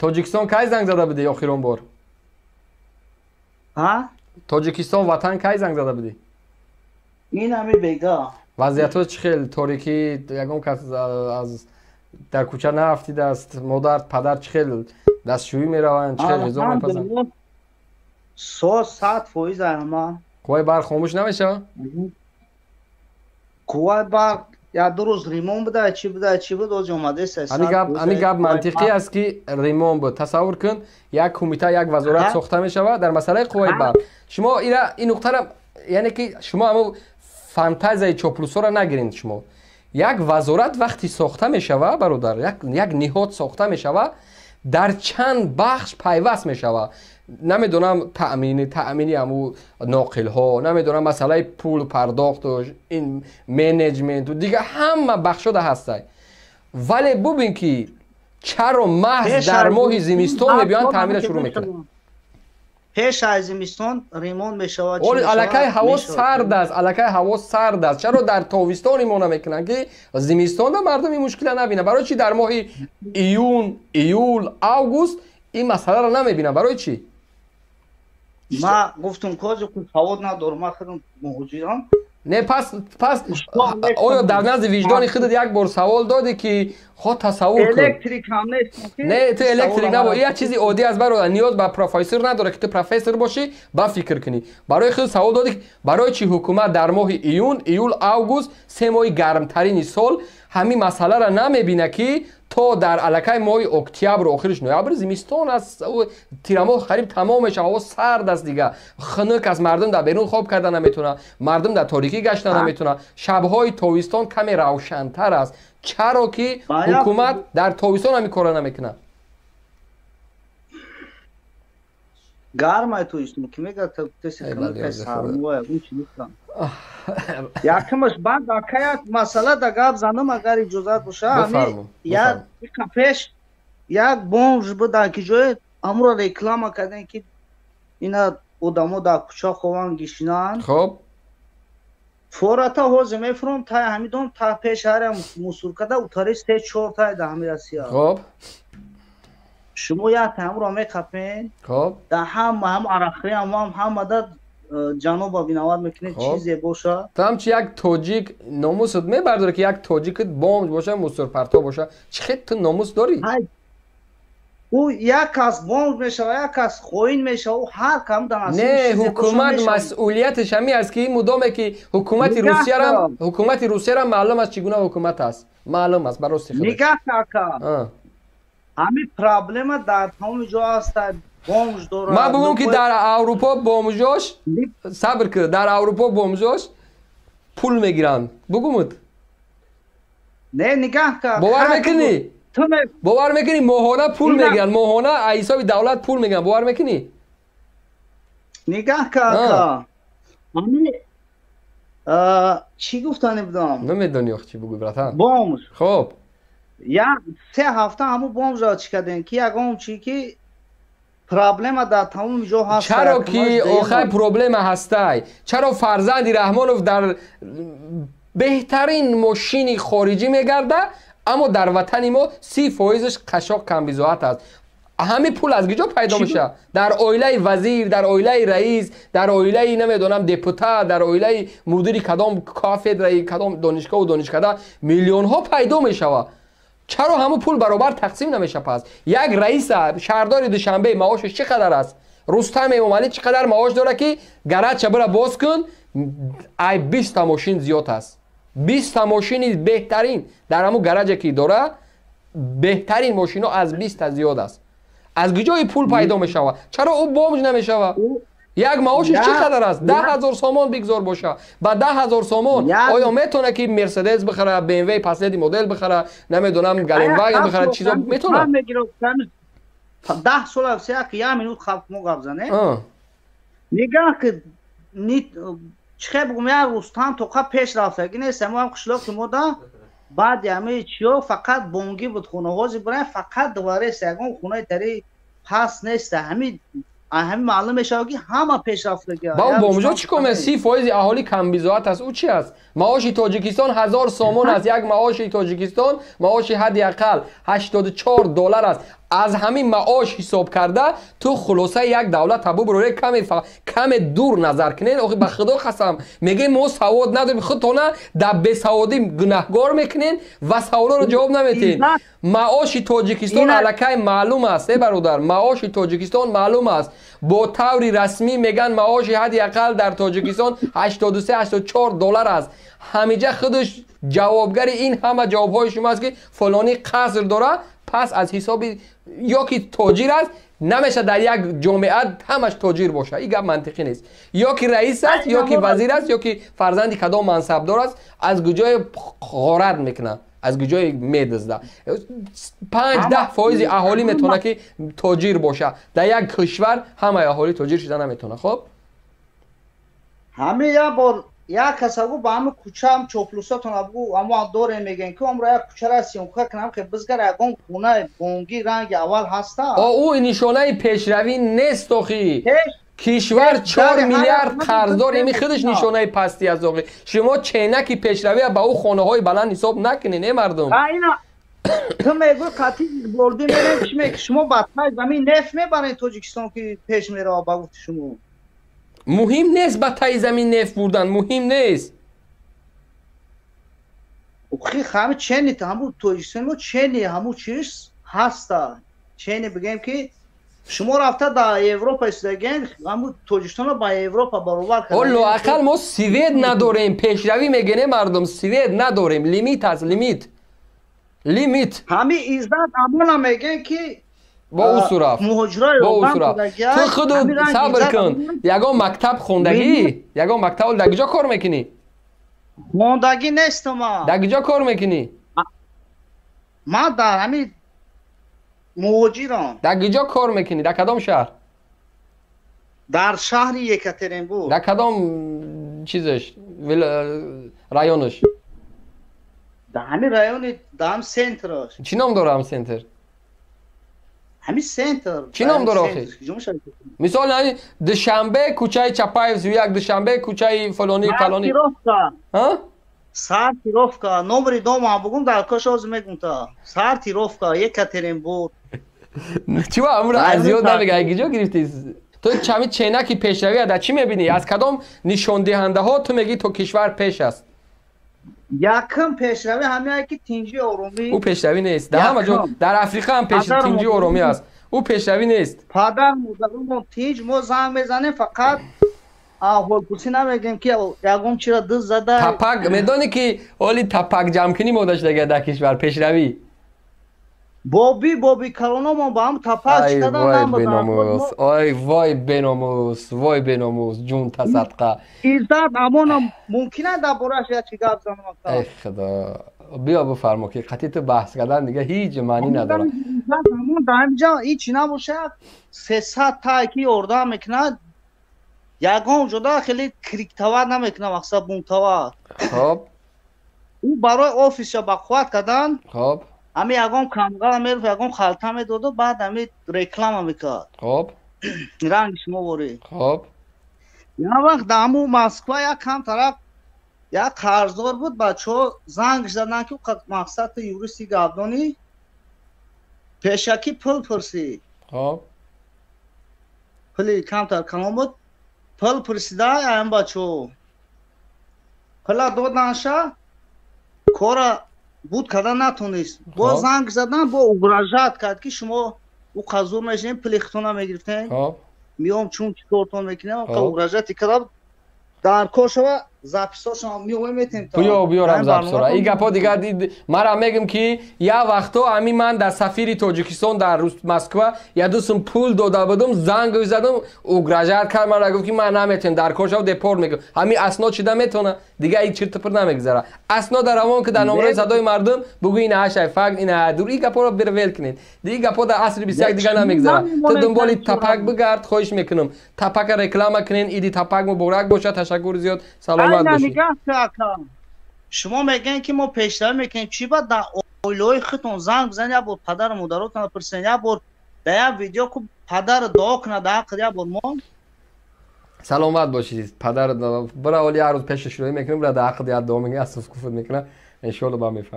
Тоҷикистон кай занг зада будӣ охирон бор? Ҳа? Тоҷикистон ватан кай занг зада будӣ? Ин ҳами бега. Вазъиятҳо чӣ хел? Торикӣ, ягон кас аз дар кӯча наафтидааст? Модар, падар чӣ хел, дастшӯӣ мераванд, чӣ хел ғизо мепазанд? Со 100% ҳама. Қувваи барқ хомӯш намешавад? Қувваи барқ як ду рӯз ремонт буда, чӣ буда, чӣ буд, ози омадест. Ҳамин гап мантиқӣ аст, ки ремонт буд. Тасаввур кун, як кумита, як вазорат сохта мешавад дар масъалаи қувваи барқ. Шумо ира ин нуқтара, яъне ки шумо ҳамо фантазияи чоплусоро нагиред. Шумо як вазорат вақти сохта мешавад, бародар, як ниҳод сохта мешавад, дар чанд бахш пайваст мешавад. Намедонам, таъмини ҳаму ноқилҳо, намедонам, масъалаи пул пардохту ин менеҷменту дигар ҳама бахшода ҳастай. Вале бубин, ки чаро маҳз дар моҳи зимистон мебиёянд, таъмира шурӯъ мекунанд. Пеш аз зимистон ремонт мешавад. Аллакай ҳаво сард аст, аллакай ҳаво сард аст. Чаро дар тобистон ремонт намекунанд, ки зимистонда мардум ин мушкила набинад? Барои чӣ дар моҳи июн, июл, август ин масъаларо намебинанд? Барои чӣ? Ма гуфтум, кози савод надорам, ма худам муҳоҷирам. Не, пас оё дар назди виҷдони худат як бор савол додӣ, ки хо тасаввур кун? Электрик ҳам нест. Не, ту электрик набо, як чизи оддӣ аст, бародар, ниёз ба профессор надорад, ки ту профессор бошӣ ба фикр кунӣ. Барои худ савол додӣ, барои чӣ ҳукумат дар моҳи июн, июл, август, се моҳи гармтарини сол, ҳамин масъаларо намебина, ки то дар аллакай моҳи октябр, охириш ноябр зимистон аст, тирамоҳ қариб тамом мешавад, ҳаво сард аст, дига хунук аст, мардум дар берун хоб карда наметавонад, мардум дар торикӣ гашта наметавонад, шабҳои тобистон каме равшантар аст. Чаро ки ҳукумат дар тобистон ҳамин корро намекунад? Гармай тобистон, ки мега якумаш. Баъд ака як масъала да гап занам, агар иҷозат боша. Як пеш як бомж будан, ки ҷое амро реклама кардем, ки ина одамо дар кӯча хованд, гишинанд. Хоб. Фората ҳозир мефуром тай ҳамидон та пеш ҳара мусуркада утари се чор тай да ҳами Россия. Хоб. Шумо як ҳамро мекапен. Хоб. Да ҳама ҳам арахри ҳам ҳамада ҷаноба бинават мекунед, чизе боша. Ту ҳамчи як тоҷик номусат мебардорӣ, ки як тоҷикат бомж боша, мусурпарто боша? Чӣ хел ту номус дорӣ? Ӯ як кас бомж мешава, як кас хоин мешава, ҳар кам дар Не, ҳукумат масъулияташ ҳамин аст, ки мудоме ки ҳукумати Русияра, ҳукумати Русияра маълум аст, чӣ гуна ҳукумат аст, маълум аст ба рости худ. Нигаҳ, ака, ҳамин проблема дар тамоми ҷо аст, бомж дорад. Ман бигӯм, ки дар Аврупо бомжош, сабр кун, дар Аврупо бомжош пул мегиранд, бугумуд. Не, нигаҳ кар. Бовар мекунӣ? Бовар мекунӣ, моҳона пул мегиранд, моҳона аз ҳисоби давлат пул мегиранд, бовар мекунӣ? Нигаҳ кар, ами чӣ гуфтани будам? Намедонӣ ох чӣ бугӯй, братан. Бомж. Хоб. Як се ҳафта ҳамун бомжро чӣ кардем, ки ягон чӣ ки проблема дар тамоми ҷо ҳаст. Чаро ки охай проблема ҳастай, чаро фарзанди Раҳмонов дар беҳтарин мошини хориҷӣ мегарда, аммо дар ватани мо 30 фоизаш қашоқ, камбизоат аст? Ҳамин пул аз куҷо пайдо мешавад? Дар оилаи вазир, дар оилаи раис, дар оилаи, намедонам, депутат, дар оилаи мудири кадом кафедраи кадом донишгоҳу донишкада миллионҳо пайдо мешавад. Чаро ҳамун пул баробар тақсим намешавад? Пас як раиса шаҳрдори Душанбе маошаш чӣ қадар аст? Рустам Эмомалӣ чӣ қадар маош дорад, ки гарача бира боз кун, ай 20-та мошин зиёд аст, 20-та мошини беҳтарин дар ҳамун гараже ки дора, беҳтарин мошино аз 20-та зиёд аст. Аз куҷои пул пайдо мешавад? Чаро ӯ бомж намешавад? Як маошиш чӣ қадар аст? 10 000 сомон бигзор боша. Ба 10 000 сомон оё метавона, ки Мерседес бихара, БМВ последний модель бихара, намедонам, Геленваген бихара, чизо метавона? 10 сола як минут халқ мо гап зане. Нигаҳ ки, чӣ бугум, як Рустам тоқа пеш рафтаги нест. Мо ҳам қишлоқи мо да баъди ҳамаи чиё фақат бонгӣ буд, хонаҳози бираем, фақат дворест, ягон хонаи тари паст нест. Ҳамин. Ҳамин маълум мешавад, ки ҳама пешрафтагӣ. Ба ӯ бомжо чӣ кор мекунад? 30% аҳолӣ камбизоат аст. Ӯ чи аст? Маоши Тоҷикистон 1000 сомон аст. Як маоши Тоҷикистон, маоши ҳадди ақал $84 аст. Аз ҳамин маош ҳисоб карда ту хулосаи як давлат бубурре. Каме дур назар кунед. Охи, ба худо қасам, мегӯем, мо савод надорем. Худтона дар бесаводӣ гунаҳгор мекунед ва саволоро ҷавоб наметиҳед. Маоши Тоҷикистон аллакай маълум аст, э бародар, маоши Тоҷикистон маълум аст. Бо таври расмӣ мегӯянд, маоши ҳадди ақал дар Тоҷикистон $83-84 аст. Ҳамиҷа худаш ҷавобгари ин ҳама ҷавобҳои шумо аст, ки фалонӣ қаср дорад, пас аз ҳисоби ё ки тоҷир аст. Намешавад дар як ҷомеа ҳамаш тоҷир бошад, ин гап мантиқӣ нест. Ё ки раис аст, ё ки вазир аст, ё ки фарзанди кадом мансабдор аст. Аз куҷое ғорат мекунад, аз куҷое медизда? 5-10% аҳолӣ метавонад, ки тоҷир бошад дар як кишвар. Ҳамаи аҳолӣ тоҷир шуда наметавонад. Хоб. Ҳамин як бор як каса гу, ба ҳами кӯчаам чоплусатон абгу, амо дорем, мегӯем, ки амро як кӯчара съёмка кунам, ки бизгар, ягон хонаи бонги ранги аввал ҳаста. Ӯ нишонаи пешравӣ нест охи. Кишвар 4 миллиард қарздор, ими худаш нишонаи пастӣ аст охи. Шумо ченаки пешравия ба ӯ хонаҳои баланд ҳисоб накунед, э мардум. Ту мегӯй, қатъи бордӣ мерем, чи меги? Шумо ба тай замин нефт мебаред Тоҷикистон, ки пеш мерава, ба гуфти шумо. Муҳим нест, ба таи замин нефт бурдан муҳим нест. Охи, ҳами чени ҳаму Тоҷикистон мо, чени ҳаму чиз ҳаста, чени бигем, ки шумо рафта дар Европа истодаген, ҳаму Тоҷикистонро ба Европа баробар. О, лоақал мо свет надорем, пешравӣ мегӯем, мардум, свет надорем. Лимит аст, лимит, лимит. Ҳами иззат амона мегӯем, ки Бо ӯ сурафт, бо ӯ сурафт. Ту худу сабр кун. Ягон мактаб хондагӣ? Ягон мактаб? Дар куҷо кор мекунӣ? Хондагӣ нестам. Дар куҷо кор мекунӣ? Ман дар ҳамин муҳоҷирам. Дар куҷо кор мекунӣ, дар кадом шаҳр? Дар шаҳри Екатеринбург. Дар кадом чизаш, районаш? Дар ҳамин райони, дар ҳамин центраш. Чӣ ном дора ҳам центр? Ҳамин центр. Чӣ ном дора охи? Мисол, Душанбе, кӯчаи Чапаев 31, Душанбе, кӯчаи фалони фалони. Сартировка, номери дома бугум, дар кош ҳозир мегум та. Сартировка, Екатеринбург. Чӣ ва амро аз ёд намега, киҷо гирифтӣ ту? Чами ченаки пешравия дар чӣ мебинӣ? Аз кадом нишондиҳандаҳо ту мегӣ, то кишвар пеш аст? Якм пешравӣ ҳамяе, ки тинҷи, оромӣ. Ӯ пешравӣ нест. Дар ҳама ҷо, дар Африқа ҳам тинҷи, оромӣ аст. Ӯ пешравӣ нест. Падар модарумон тинҷ. Мо занг мезанем, фақат аҳволпурсӣ намегӯем, ки ягон чира дыз зада. Тапак медонӣ, ки ҳоли тапак ҷамъкунӣ мода шудага дар кишвар пешравӣ. Боби боби калономон ба ҳам тапак. Вой, беномус, ой вой, беномус, вой, беномус, ҷун тасадқа. Иззат амона мумкин аст дар борааш як чи гап занам? Эй худо, биё, бифармо, ки қатъи ту баҳс кардан дига ҳеҷ маънӣ надорад. Амон дар ҳаминҷа ҳеҷ набошад, 300 тай ки ёрдам мекунад, ягон ҷода хеле критиковать намекунад, мақсад бунтовать. Ӯ барои офиса ба қувват кардан. Ҳами ягон камғала мерф, ягон халта медоду, баъд ҳами реклама мекард. Ранги шумо ворӣ. Як вақт дар ҳаму Москва як кам тараф як қарздор буд, бачаҳо занг заданд, ки мақсад ту юристи гапдонӣ, пешакӣ пул пурсид. Пули камтар калон буд, пул пурсида. Ам бачаҳо пула доданша, кора буд карда натонист. Бо занг задан, бо угрожать кард, ки шумо ӯ қазур мешинем, пули хитона мегирифтем, миём, чун чикортон мекунем. Угрожать карда. Дар кор шава, записошам меоем, метем. Биё, биёрам записора. И гапо дигар мара мегум, ки як вақто ҳамин ман дар сафири Тоҷикистон дар Москва як дӯстум пул дода будум, занг задам, угрожать кард мара, гуфт, ки ман наметавонам, дар кор шава, депорт мекунам. Ҳамин аснод шида метавона, дигар ин чиртупир намегузара. Аснод равон, ки дар номрои садои мардум бугӯ, ин ҳашай факт, ин дур. И гапоро бира вел кунед. Ин гапо дар асри 21 дигар намегузара. Ту дунболи тапак бигард, хоҳиш мекунам, тапака реклама кунен. Иди тапак муборак бошад. Ташаккур зиёд, саломат бошед. Шумо мегӯед, ки мо пешравӣ мекунем. Чӣ ба дар оилаҳои худтон занг бизанед, як бор падару модаротон пурсен, як бор дар як видео ку. Падар дуо кунад, дар ҳаққи як бор мон. Саломат бошед. Падар бира, оли як рӯз пешаш рӯй мекунем, бира, дар ҳаққи як дуо мекунем, асус куфр мекунад, иншоалло ба мефаҳмад.